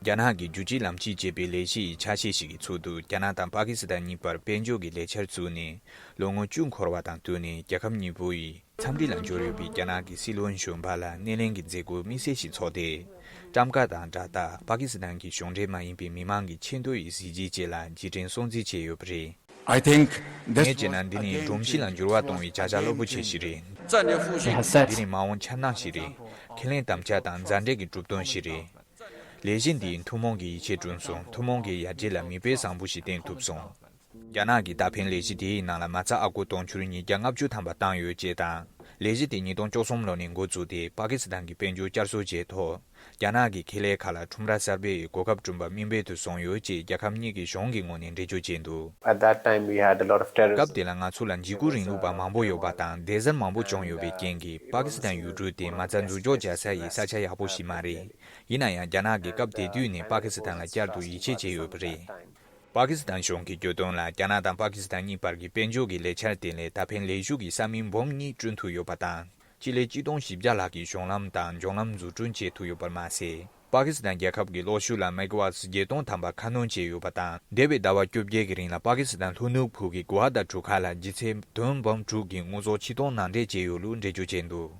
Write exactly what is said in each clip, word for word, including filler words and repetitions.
རྒྱ་ནག་གི་རྒྱུད་གཅིག་ལམ་གཅིག་ཅེས་པའི་ལས་གཞི་ཡི་ཆ་ཤས་ཤིག་གི་ཚུལ་དུ། རྒྱ་ནག་དང་པ་ཀི་སི་ཐན་གཉིས་བར་དཔལ་འབྱོར་གྱི་ལས་འཆར་བཙུགས་ནས་ལོ་ངོ་བཅུ་འཁོར་བ་དང་བསྟུན་ནས། རྒྱལ་ཁབ་གཉིས་པོ་ཡི་མཚམས་འདྲི་ལ་འབྱོར་ཡོད་པའི་རྒྱ་ནག་གི་སྲིད་བློན་གཞོན་པ་ལ་སྣེ་ལེན་གྱི་མཛད་སྒོ་དམིགས་བསལ་ཞིག་ཚོགས་ཏེ། ཊམ་ཀ་དང་སྦྲགས་ད་པ་ཀི་སི་ཐན་གྱི་གཞུང་འབྲེལ་མ་ཡིན་པའི་མི་མང་གི་ཆེས་མཐོ་ཡི་གཟི་བརྗིད་བཅས་ལ་རྗེས་དྲན་སྲུང་བརྩི་བྱས་ཡོད་པ་རེད། I think this ངས་བྱས་ན་འདི་ནི་སྒྲོམ་གཞི་ལ་འགྱུར་བ་གཏོང་བའི་བྱ་གཞག་རླབས་པོ་ཆེ་ཞིག་རེད། འདི་ནི་མ་འོངས་འཆར་སྣང་ཞིག་རེད། ཁས་ལེན་དམ་བཅའ་དང་མཛའ་འབྲེལ་གྱི་གྲུབ་དོན་ཞིག་རེད། ལས་གཞི་འདིས་ཐུན་མོང་གི་ཡིད་ཆེས་བསྐྲུན་སོང་། ཐུན་མོང་གི་ཡར་རྒྱས་ལ་མིག་དཔེ་བཟང་པོ་ཞིག་བསྟན་ཐུབ་སོང་། རྒྱ་ནག་གིས་ད་ཕན་ལས་གཞི་དེའི་ནང་ལ་མ་རྩ་ཨ་སྒོར་དུང་ཕྱུར་ཉིས་བརྒྱ་ལྔ་བཅུ་ཐམ་པ་བཏང་ཡོད་ཅེས་དང་། ལས་གཞི་དེ་ཉིས་སྟོང་བཅུ་གསུམ་ལོ་ནས་འགོ་བཙུགས་ཏེ། པ་ཀི་སི་ཐན་གྱི་དཔལ་འབྱོར་བསྐྱར་གསོ་བྱས་ཐོག་རྒྱ་ནག་གི་ཁེ་ལས་ཁག་ལ་ཁྲོམ་ར་གསར་པའི་གོ་སྐབས་བསྐྲུན་པ་མིང་དཔེ་དུ་བཟུང་ཡོད་ཅེས་རྒྱལ་ཁབ་གཉིས་ཀྱི་གཞུང་གི་ངོས་ནས་འགྲེལ་བརྗོད་བྱས་འདུག At that time, we had a lot of terrorists. སྐབས་དེ་ལ་ང་ཚོ་ལ་འཇིགས་སྐུལ་རིང་ལུགས་པ་མང་པོ་ཡོད་པ་དང་། སྡེ་གཟར་མང་པོ་བྱུང་ཡོད་པའི་རྐྱེན་གྱིས། པ་ཀི་སི་ཐན་ཡུལ་གྲུ་དེ་མ་རྩ་འཛུགས་འཇོག་བྱ་ས་ཡི་ས་ཆ་ཡག་པོ་ཞིག་མ་རེད། ཡིན་ན་ཡང་། རྒྱ་ནག་གིས་སྐབས་དེ་དུས་ནས་པ་ཀི་སི་ཐན་ལ་བསྐྱར་དུ་ཡིད་ཆེས་བྱས་ཡོད་པ་རེད། པ་ཀི་སི་ཐན་གཞུང་གིས་བརྗོད་དོན་ལ། རྒྱ་ནག་དང་པ་ཀི་སི་ཐན་གཉིས་བར་གྱི་དཔལ་འབྱོར་གྱི་ལས་འཆར་དེ་ལས་ད་ཕན་ལས་ཞུགས་ཀྱི་ས་མིང་འབུམ་གཉིས་བསྐྲུན་ཐུབ་ཡོད་པ་དང་། སྤྱི་ལེ་གཅིག་སྟོང་བཞི་བརྒྱ་ལྷག་གི་གཞུང་ལམ་དང་མགྱོགས་ལམ་འཛུགས་སྐྲུན་བྱེད་ཐུབ་ཡོད་པར་མ་ཟད། པ་ཀི་སི་ཐན་རྒྱལ་ཁབ་ཀྱི་གློག་ཤུགས་ལ་མེ་ག་ཝཊ་བརྒྱད་སྟོང་ཐམ་པ་ཁ་སྣོན་བྱས་ཡོད་པ་དང་། འདས་པའི་ཟླ་བ་བཅོ་བརྒྱད་ཀྱི་རིང་ལ་པ་ཀི་སི་ཐན་ལྷོ་ནུབ་ཁུལ་གྱི་གུ་ཧ་ཏ་གྲུ་ཁ་ལ་ལྗིད་ཚད་ཏོན་འབུམ་དྲུག་གི་དངོས་ཟོག་ཕྱིར་གཏོང་ནང་འདྲེན་བྱས་ཡོད་ལུགས་འགྲེལ་བརྗོད་བྱས་འདུག་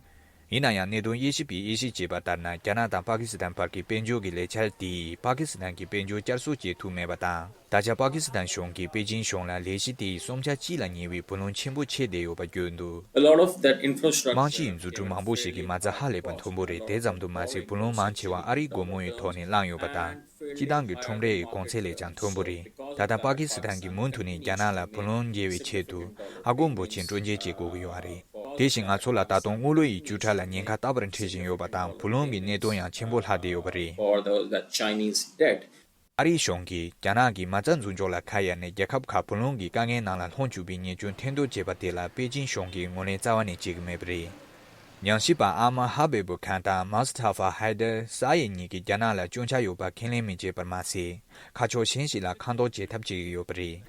ཡིན་ན་ཡང་། གནད་དོན་དབྱེ་ཞིབ་པས་དབྱེ་ཞིབ་བྱས་པ་ལྟར་ན། རྒྱ་ནག་དང་པ་ཀི་སི་ཐན་བར་གྱི་དཔལ་འབྱོར་གྱི་ལས་འཆར་དེས་པ་ཀི་སི་ཐན་གྱི་དཔལ་འབྱོར་བསྐྱར་གསོ་བྱེད་ཐུབ་མེད་པ་དང་། ད་ཆ་པ་ཀི་སི་ཐན་གཞུང་གིས་པེ་ཅིན་གཞུང་ལ་ལས་གཞི་དེའི་བསམ་འཆར་སྤྱི་ལ་ཉེ་བའི་བུ་ལོན་ཆེན་པོ་ཆད་བསྡད་ཡོད་པ་བརྗོད་འདུག A lot of that infrastructure རྨང་གཞི་ཡི་འཛུགས་སྐྲུན་མང་པོ་ཞིག་གི་མ་རྩ་ཧ་ལས་པ་མཐོན་པོ་རེད། དེ་ཙམ་དུ་མ་ཟད། བུ་ལོན་མང་ཆེ་བ་ཨ་རིའི་སྒོར་མོ་ཡི་ཐོག་ནས་བླངས་ཡོད་པ་དང་། སྤྱི་བཏང་གི་ཁྲོམ་རའི་གོང་ཚད་ལས་ཀྱང་མཐོན་པོ་རེད། ད་ལྟ་པ་ཀི་སི་ཐན་གྱིས་མུ་མཐུད་ནས་རྒྱ་ནག་ལ་བུ་ལོན་འཇལ་བའི་ཆེད་དུ་ཨ་སྒོར་འབོར་ཆེན་སྤྲོད་འཇལ་བྱེད་དགོས་ཀྱི་ཡོད་རེད། དེ་བཞིན་ང་ཚོ་ལ་ད་དུང་དངུལ་ལོར་ཡི་བཅུ་ཕྲག་ལ་ཉེན་ཁ་རྟག་པར་འཕྲད་བཞིན་ཡོད་པ་དང་། བུ་ལོན་གྱི་གནད་དོན་ཡང་ཆེན་པོ་ལྷག་བསྡད་ཡོད་པ་རེད། For the, the Chinese debt. ཨ་རིའི་གཞུང་གིས་རྒྱ་ནག་གིས་མ་རྩ་འཛུགས་འཇོག་ལ་ཁ་གཡར་ནས། རྒྱལ་ཁབ་ཁག་བུ་ལོན་གྱི་དཀའ་ངལ་ནང་ལ་ལྷུང་བཅུག་པའི་ཉེས་སྐྱོན་འཐེན་ཐོག་བྱས་པ་དེ་ལ་པེ་ཅིན་གཞུང་གིས་ངོས་ལེན་རྩ་བ་ནས་བྱེད་ཀྱི་མེད་པ་རེད། ཉམས་ཞིབ་པ་ཨ་མ་ཧ་བེ་བུ་ཁན་དང་མཱ་སི་ཐ་ཧྥ་ཧའི་ཏར་ས་ཡེ་གཉིས་ཀྱིས་རྒྱ་ནག་ལ་སྐྱོན་ཆ་ཡོད་པ་ཁས་ལེན་མི་བྱེད་པར་མ་ཟད། ཁ་ཕྱོགས་གཞན་ཞིག་ལ་ཁ་འདོན་བྱེད་ཐབས་བྱེད་ཀྱི་ཡོད་པ་རེད།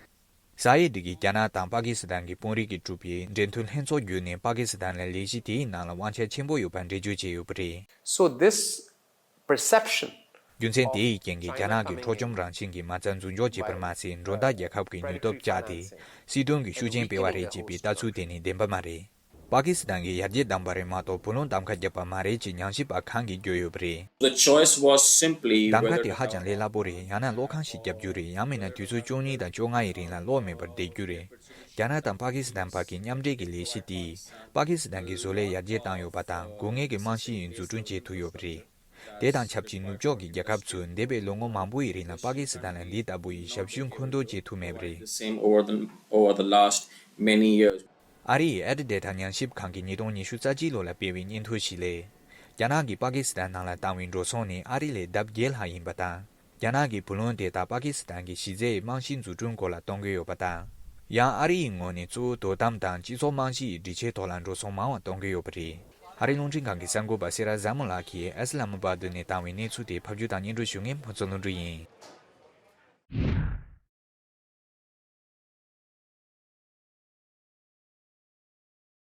ས་ཡེ་འདི་གིས་རྒྱ་ནག་དང་པ་ཀི་སི་ཐན་གྱི་དཔོན་རིགས་ཀྱིས་གྲུབ་པའི་འབྲེལ་མཐུད་ལྷན་ཚོགས་བརྒྱུད་ནས། པ་ཀི་སི་ཐན་ལ་ལས་གཞི་དེའི་ནང་ལ་དབང་ཆ་ཆེན་པོ་ཡོད་པར་འགྲེལ་བརྗོད་བྱས་ཡོད་པ་རེད། So this perception རྒྱུ་མཚན་དེ་ཡི་རྐྱེན་གྱིས་རྒྱ་ནག་གིས་འཕྲོག་བཅོམ་རང་བཞིན་གྱི་མ་རྩ་འཛུགས་འཇོག་བྱས་པར་མ་ཟད། མགྲོན་བདག་རྒྱལ་ཁབ་ཀྱི་ནུས་སྟོབས་བཅག་སྟེ། སྲིད་དོན་གྱི་ཤུགས་རྐྱེན་སྤེལ་བ་རེད་ཅེས་པའི་ལྟ་ཚུལ་དེ་ནི་བདེན་པ་མ་རེད། པ་ཀི་སི་ཐན་གྱིས་ཡར་རྒྱས་བདམས་པ་རེད་མ་གཏོགས། བུ་ལོན་གདམ་ཁ་བརྒྱབ་པ་མ་རེད་ཅེས་ཉམས་ཞིབ་པ་ཁང་གིས་བརྗོད་ཡོད་པ་རེད། The choice was simply གདམ་ཁ་དེ་ཧ་ཅང་ལས་སླ་པོ་རེད། ཡང་ན་གློག་ཁང་ཞིག་བརྒྱབ་རྒྱུ་རེད། ཡང་མིན་ན་དུས་ཚོད་བཅུ་གཉིས་དང་བཅོ་ལྔ་ཡི་རིང་ལ་གློག་མེད་པར་བསྡད་རྒྱུ་རེད། རྒྱ་ནག་དང་པ་ཀི་སི་ཐན་བར་གྱི་མཉམ་འབྲེལ་གྱི་ལས་གཞི་དེས་པ་ཀི་སི་ཐན་གྱི་བཟོ་ལས་ཡར་རྒྱས་བཏང་ཡོད་པ་དང་། སྒོ་ངའི་རྨང་གཞི་ཡང་འཛུགས་སྐྲུན་བྱེད་ཐུབ་ཡོད་པ་རེད། དེ་དང་ཆབས་ཅིག་ནུབ་ཕྱོགས་ཀྱི་རྒྱལ་ཁབ་ཚོས་འདས་པའི་ལོ་ངོ་མང་པོ་ཡི་རིང་ལ་པ་ཀི་སི་ཐན་ལ་འདི་ལྟ་བུ་ཡི་ཞབས་ཞུ་མཁོ་འདོན་བྱེད་ཐུབ་མེད་པ་རེད། The same over the, over the last many years. ཨ་རིའི་ཨེ་ཏི་ཌེ་ཊ་ཉམས་ཞིབ་ཁང་གིས་ཉིས་སྟོང་ཉི་ཤུ་རྩ་གཅིག་ལོ་ལ་སྤེལ་བའི་སྙན་ཐོ་ཞིག་ལས། རྒྱ་ནག་གིས་པ་ཀི་སི་ཐན་ནང་ལ་བཏང་བའི་འགྲོ་སོང་ནི་ཨ་རི་ལས་ལྡབ་བརྒྱད་ལྷག་ཡིན་པ་དང་། རྒྱ་ནག་གིས་བུ་ལོན་དེ་དག་པ་ཀི་སི་ཐན་གྱི་གཞི་རྩའི་རྨང་གཞི་འཛུགས་སྐྲུན་སྐོར་ལ་གཏོང་གི་ཡོད་པ་དང་། ཡང་ཨ་རི་ཡི་ངོས་ནས་གཙོ་བོ་དོ་དམ་དང་སྤྱི་ཚོགས་རྨང་གཞི་ཡི་སྒྲིག་ཆས་ཐོག་ལ་འགྲོ་སོང་མང་བ་གཏོང་གི་ཡོད་པ་རེད། ཨ་རིའི་རླུང་འཕྲིན་ཁང་གི་གསར་འགོད་པ་སེ་ར་བཟའ་མོ་ལགས་ཀྱིས་ཨི་སི་ལ་མ་པ་དུ་ནས་བཏང་བའི་གནས་ཚུལ་དེ་ཕབ་སྒྱུར་དང་སྙན་སྒྲོན་ཞུ་མཁན་ཕུན་ཚོགས་ལྷུན་གྲུབ་ཡིན།